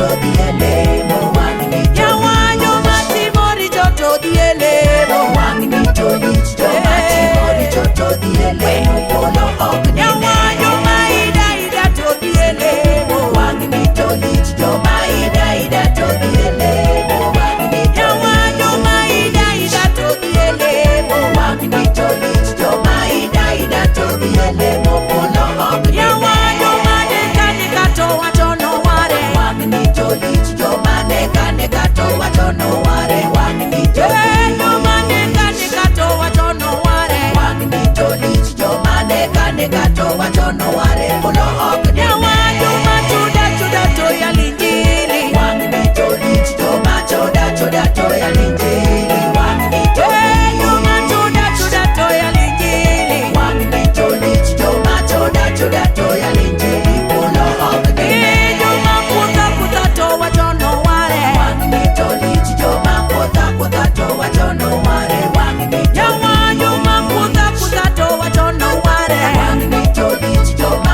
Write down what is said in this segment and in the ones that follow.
to dhi e lemo. Wang'ni to Yawa joma timo richo to dhi e lemo. Wang'ni to lich, joma timo richo to dhi e lemo. Polo ok Yawa nine. joma ida ida to dhi e lemo. Wang'ni to lich, joma ida ida to dhi e lemo. Wang'ni to Yawa joma ida ida to dhi e lemo. Wang'ni to lich, joma ida ida to dhi e lemo. Polo ok Yawa nine. joma neka neka to wacho noware. Wang'ni to lich, joma neka neka to wacho noware. Wang'ni to Eh, joma neka neka to wacho noware. Wang'ni to lich, joma neka neka to wacho noware. Polo ok Yawa nine. joma chuda chuda to yalo injili. Wang'ni to lich, joma choda choda to yalo injili. Wang'ni to Eh, joma chuda chuda to yalo injili. Wang'ni to lich, joma choda choda to yalo injili. Polo ok nine. Eh, joma kutha kutha to wacho noware. Wang'ni to lich, joma kutha kutha to wacho noware. Wang'ni to Yawa joma kutha kutha to wacho noware. Wang'ni to lich, joma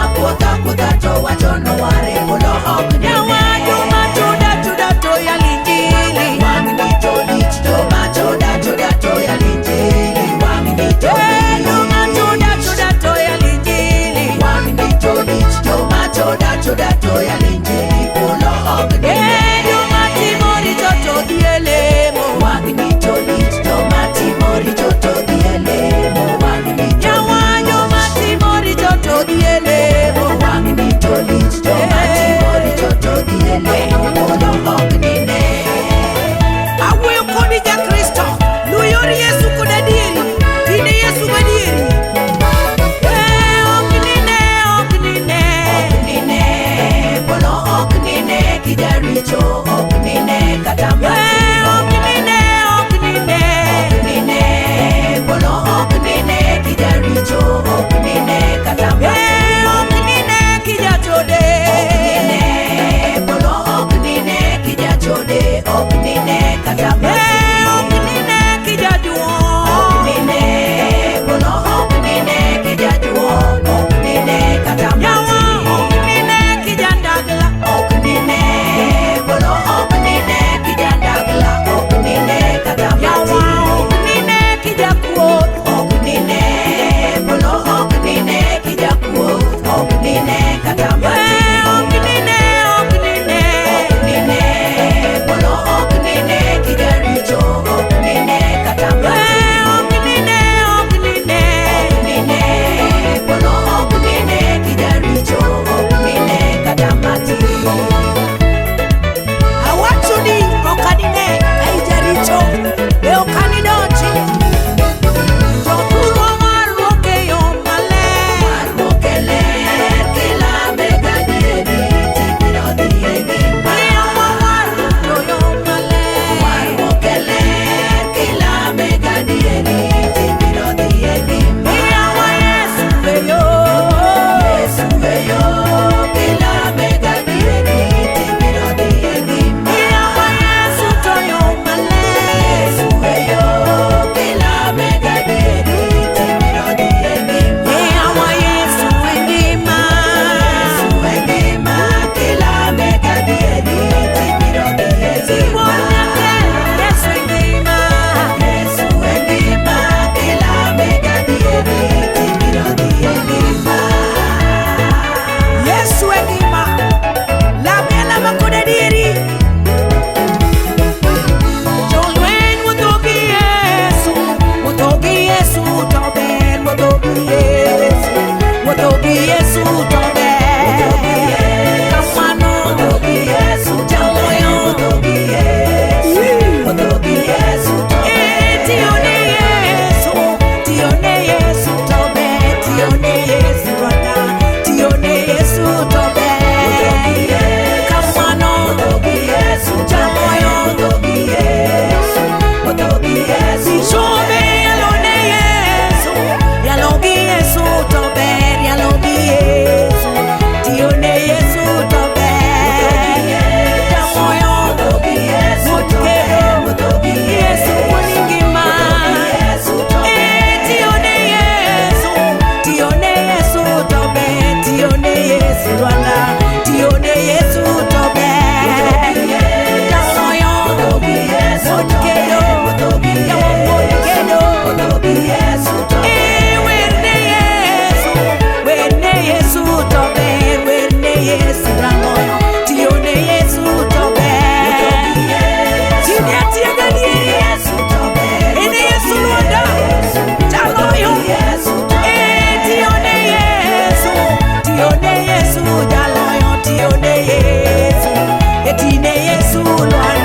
Tine Yesu lwanda.